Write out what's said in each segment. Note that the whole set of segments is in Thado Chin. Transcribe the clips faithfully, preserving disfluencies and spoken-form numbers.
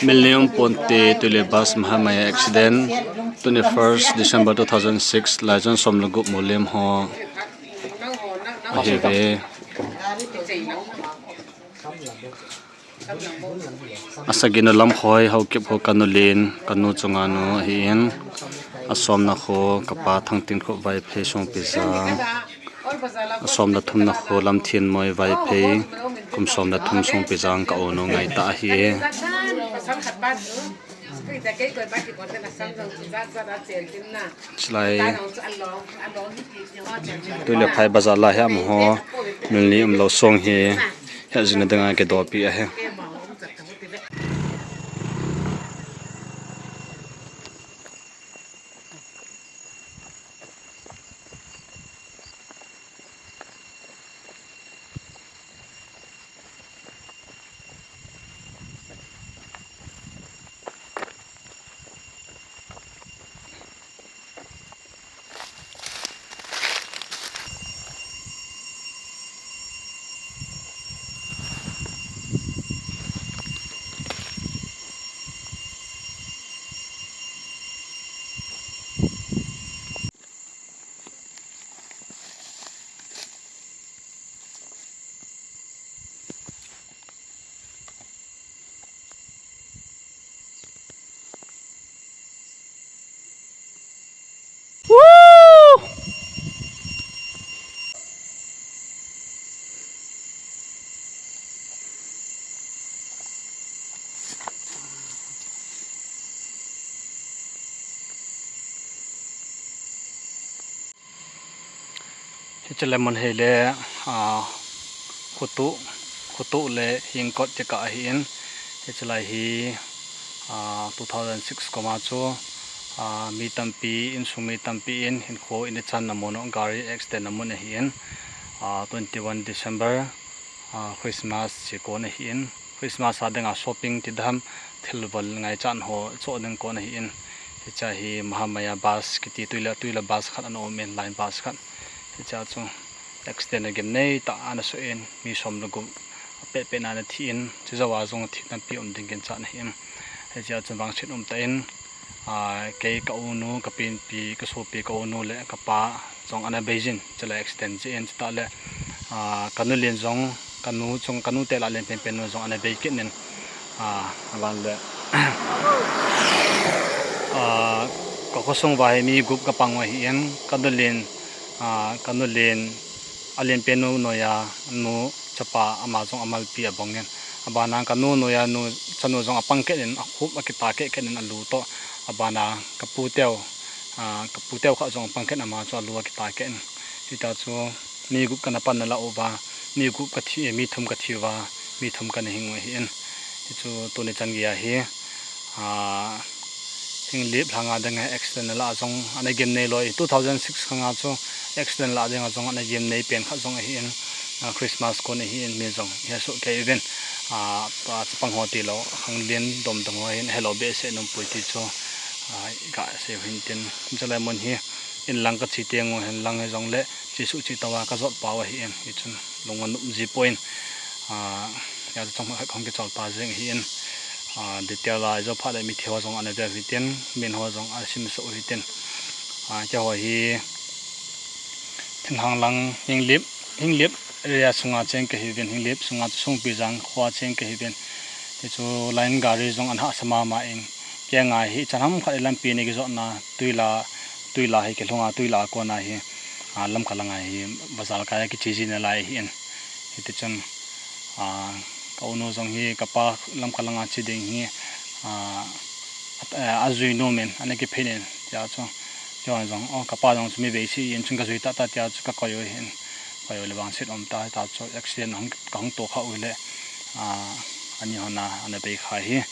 Millennium Ponte tui le bus Mahamaya accident, twenty-first December two thousand six, Laijon som le gup Mulim ho ahive. Asaginu Lamkhoi Haokip ho kanu len, kanu chunga nu ahin. Asomna ho kapa Thangtinkhup Vaiphei Songpijang. Asomna thumna ho Lamthinmoi Vaiphei, kum somna thum Songpijang ka unu ngaitah ahi. Chulai tui le phai bazar lai hi amaho, millennium lou song hi, hijing na dinga kidopi ahi. Hiche lemon hi le, ah, khutu, khutu le hingkot tika ahin. Hiche lai hi, ah, two thousand six koma chu, ah, mi tampi, insung mi tampi in, hinkho in ichan na mun, gari accident na mun ahin. Ah, twenty-one December, ah, Christmas chi kon ahin. Christmas a dinga shopping ti dam thil bol ngaichat ho cho ding kon ahin. Hiche hi Mahamaya bus kiti tui le, tui le bus khat ana um in, line bus khat. Hiche chu accident a gimnei tah ana soh in, mi som le gup apet pet na ana thi in, chujou a jong thi tampi um ding ginchat ahin. Hiche chu vangset um tah in, ah, kei ka unu, ka penpi, ka sopi, ka unu le ka pa jong ana bei jin, chule accident jeh in, chutah le, ah, ka nu len jong, ka nu chung, ka nu te lah len penpen nu jong ana bei kit in, ah, aban le, ah, ka khosung uva hi mi gup ka pang u ahin, ka nu len, ah, ka nu len, alen pen nu noiya nu chapa ama jong amalpi abang in. Abana ka nu noiya nu chanu jong apang kit in, akhup akita keh kit in alu toh. Abana ka pu teu, ah, ka pu teu khat jong apang kit in ama chu alu akita keh in. Hita chu mi gup kana pan na lah uva, mi gup ka thi, mi thum ka thi uva, mi thum kana hing u ahin. Hichu tuni chan geiya hi, ah, Henglep lhanga dinga accident lah jong ana gimnei lou, two thousand six khanga chu accident lah dinga jong ana gimnei pen khat jong ahin, ah, Christmas kon ahin mi jong hesoh kei uvin, ah, pa chapang ho tilou, khanglen domdom ho hin helou behseh nom poi ti chu, ah, ka sei u hintin, chule mun hi in lang ka che teng u hin lang hijongle chesuh che tauva ka jot pau ahin, hichun lung anom ji poi, ah, Hia chu chang khat kahung kichol pa jeng ahin, ah, detail a ijou phat le mithi ho jong ana ve u hitin, min ho jong ana simsoh u hitin. Ah, keiho hi thinglhang lang Henglep, Henglep area sunga cheng kahiuvin, Henglep sunga chu Songpijang khoa cheng kahiuvin. Hichu line gari jong ana hahsa mama in, kei ngai hi chan ham khat lampi nei kijotna, tuila, tuila hi kilhunga, tuila kona hi, ah, Lamka langa hi bazar kai a kiche jina lai ahin. Hitichun, ah, ka unu jong hi, ka pa Lamka langa che ding hi, ah, a, ajui nom in, ana kiphin in, tia chu, tia jong, oh, ka pa jong chu mi veisi in chun ka jui tata tia chu ka koi u hin, koi u le vangset um ta, ta chu accident hung, ka hung to kha u le, ah, ani hon a, ana bei kha hi,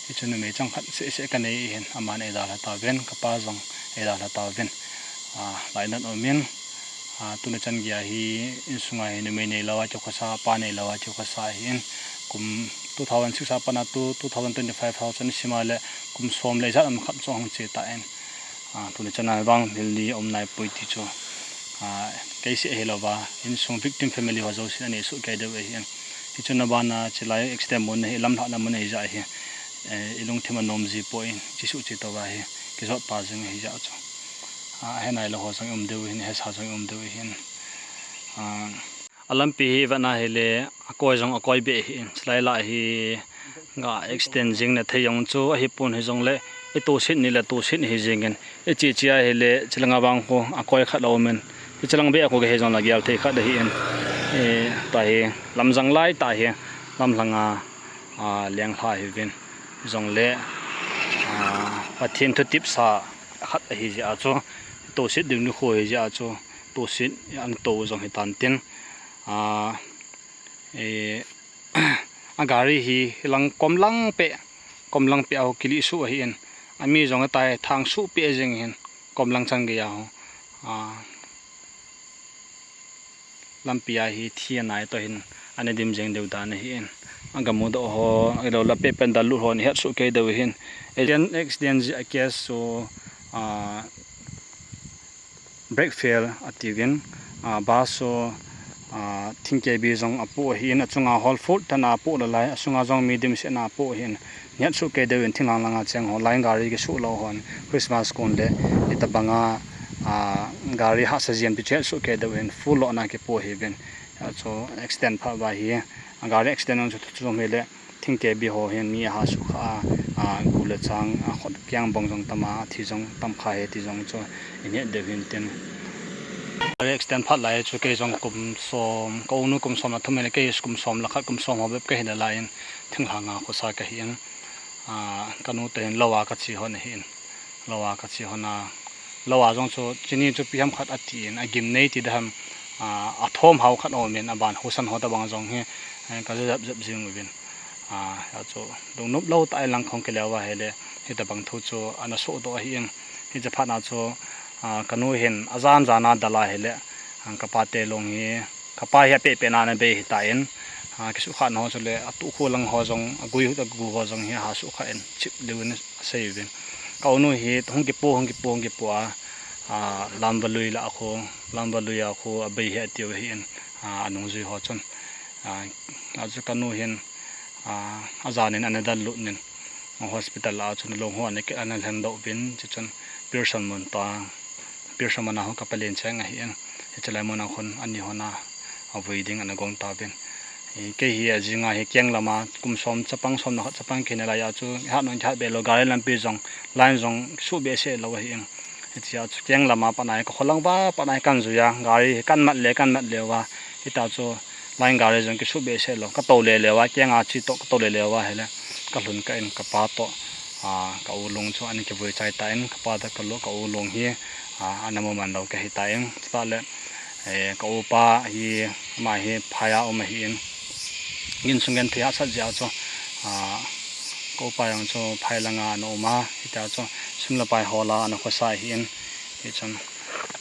hichu numei chang khat seh seh ka nei hin, aman eidalha tauvin, ka pa jong eidalha tauvin, ah, lainat um in, Ah, tuni chan geiya hi insunga hi numei neilou a kikhosa, pa neilou a kikhosa ahin, kum two thousand six a pat a tu two thousand twenty-five ho chan sima le kum som le ijat ham khat chu ahung che tan, ah, tuni chan a vang thil ni um nai poi ti chu, ah, kei seh hilouva, insung victim family ho jousen ana soh kei diu ahin, Hichun abana chilai accident mun hi lamlhahna mun ahi jeh hin, eh, ilungthim anom ji poi, chesuh che tou va hi kijot pa jing ahi jeh chu. Ah, ahe nailou ho jong um diu hin, ahesa jong um diu hin. Ah, alampi hi vetna hile, akoi jong akoi beh hin, chilai lah hi ga accident jing na thei jong chu ahi pon, hijongle itosit ni le tosit hi jingin, iche che ahile, chilanga vang khu akoi khat aum in, hichelang beh a khu kahe jong la gel thei khat ahi in, eh, tua hi lamjang lai tah hi, lamlhanga, ah, lenglha hi uvin, hijongle, ah, Pathen thutepsa khat ahi jeh a chu, tosit ding nikho ahi jeh a chu, tosit an tou jong hitan tin, ah, eh, agari hi hilang kom lang peh, kom lang peh a ho kilih suh ahi in, ami jong atai thang suh peh jing hin, kom lang chan gei a ho, ah, lampi a hi thi anai toh hin, ana dim jeng diu dan ahi in, aga mudoh ho, ahilou le peh pen dal lut ho, nahet soh kei diu hin, accident, accident jeh a case chu, ah, brake fail atiuvin, ah, bus chu, ah, thing kei bi jong apoh ahi in, achunga hole full tah a apoh lou lai, asunga jong mi dimset na apoh ahi in, nahet soh kei diu in, thinglhang langa cheng ho, line gari kisuh lou hon, Christmas kon le, hitabanga, ah, gari hahsa jeng pi chu het soh kei diu in, full load na kipoh ahi uvin, ah, chu accident phat va hi, ah, gari accident jong chu, chu jong hile, thing kei bi ho hin mi aha sukha a, a, gu le chang, a, khut keng bong jong tam a, athi jong tam kha ahi ti jong chu ihet diu hin tin. Accident phat lai chu kei jong kum som, ka u nu kum som le thum hile, kei kum som le khat, kum som ho bep kahi nalai in, thinglhanga khosa kahi in, a, ka nu te hin lou a kache hon ahi in. Lou a kache hon a, lou a jong chu, chuni chu ipi ham khat ati in, agim nei ti ding ham, a, athom hao khat aum in, aban husan ho tabang jong hi, eh, ka jep jep jing uvin. A, a chu, lungnop lou tah in lang khong kile uva ahile, hitabang thu chu ana sohdoh ahi in, hiche phat na chu, a, ka nu hin, ajan jan a dal ahile, a, ka pa te long hi, ka pa hi apeh peh na ana bei ahitan, a, kisukha na ho chule, atuh khu lang ho jong, agui, agu ho jong hi, aha sukha in, chip diu in, asei uvin. Ka u nu hi hung kipoh, hung kipoh, hung kipoh a, a, Lamvalui lah a khu, Lamvalui a khu abei ahi atiu ahi in, a, anungjui ho chun. A, achu ka nu hin, a, ajan in ana dal lut in, hospital lah a chun along ho ana, ana lheng doh uvin, chuchun Pearson mun toh, Pearson mun a ho ka palen cheng ahi in, hiche lai mun a khun ani hon a, avui ding ana gong tauvin. Hi, kei hi ajing a hi keng lama kum som chapang, som le khat chapang kahi nalai a chu, ihat nung kihat be lou, gari lampi jong, line jong, suh behseh lou ahi in. Hitia chu keng lama pat na hi ka kholang uva, pat na hi kan jui a, gari hi kan mat le, kan mat le uva. Hita chu line gari jong kisuh behseh lou, ka tou le le uva, keng a che toh ka tou le le uva ahile, ka lhun kah in ka pa toh, a, ka u long chu ana kivui chai tan, ka pa toh ka lo, ka u long hi, a, ana mu man lou kahi tan, chutah le, eh, ka upa hi, ama hi phai a um ahi in, insung genthei hahsat jeh a chu, a, ka upa jong chu phai langa ana um a, hitia chu sum le pai hol a ana khosa ahi in, hichun,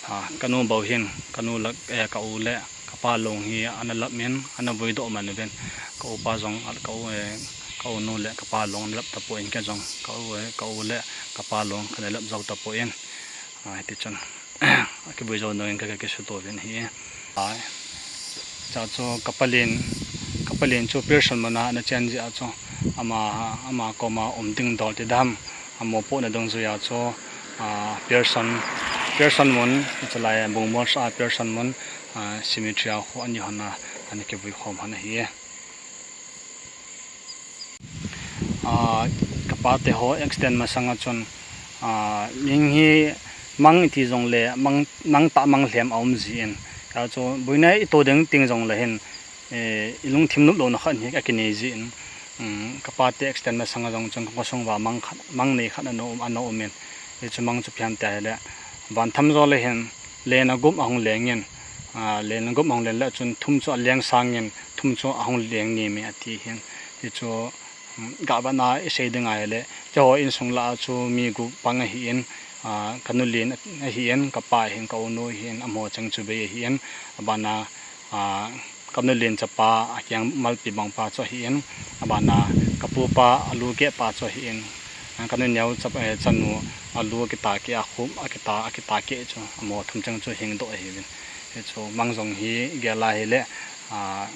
a, ka nu bou hin, ka nu le, eh, ka u le ka pa long hi ana lap in, ana vui doh man uvin, ka upa jong, ka u, eh, ka u nu le ka pa long ana lap tapon, kei jong ka u, eh, ka u le ka pa long kana lap jou tapon, a, hiti chun, akivui jou nung in ka, ka kisuto uvin ahi. A, cha chu ka palen, ka palen chu Pearson mun a ana chen jeh a chu ama, ama koma um ding dol ti ding ham, amopohna dungjui a chu, a, Pearson, Pearson mun, chulai Bungmol sa a Pearson mun, a, cemetery a khu ani hon a, ana kivui khom hon ahi. A, ka pa te ho accident masang a chun, a, mihing hi mang iti jong le, mang, mang tah mang lhem aum jin. Ka chu, buina ito ding ting jong le hin, eh, ilungthim nop louna khat hi akinei jin. Um, ka pa te accident masang a jong chun, ka khosung uva mang khat, mang nei khat ana um, ana um in. Hichu mang chu ipi ham tia ahile, van tham jo le hin, len a gup ahung leng in, a, len a gup ahung leng le chun thum chu aleng sang in, thum chu ahung leng nem e ati hin. Hichu, um, gah vat na isei ding ahile, keiho insung lah a chu mi gup pang ahi in, a, ka nu len ahi in, ka pa ahi in, ka u nu ahi in, amaho cheng chu bei ahi in, abana, a, ka nu len chapa, akeng malpi bang pa chu ahi in, abana ka pu pa, alu keh pa chu ahi in, a, ka nu neo chap-, eh, chanu, alu akita keh, akhup, akita, akita keh chu, amaho thum cheng chu hing doh ahi in. Hichu mang jong hi gel a ahile, a,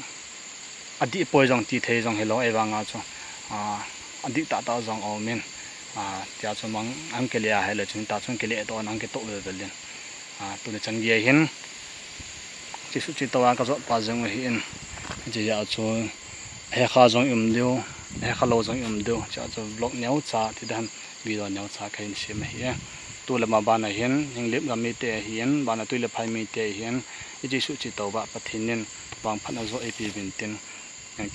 adih poi jong ti thei jong hilou, ahivanga chu, ah, adih tahtah jong aumin, ah, tia chu mang hung kile a ahile chun, ta chun kile toh hung kitoh velvel in, ah, tuni chan geiya hin, chisuh chitouva kajotpa jong ahin, hichea chu, hekha jong i um diu, hekha lou jong i um diu, chea chu vlog neocha ti dan, video neocha kahin sem ahi. Tulama bana hin, Henglep gam mite ahin, bana Tuilephai mite ahin, ichisuh chitouva Pathen in vangphatna joh eipeuvin tin,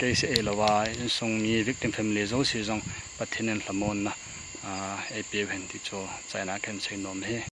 keiseh hilouva, insung mi victim family jouse jong Pathen in lhamonna, ah, eipeuhen ti chu chaina kahin seinom ahi.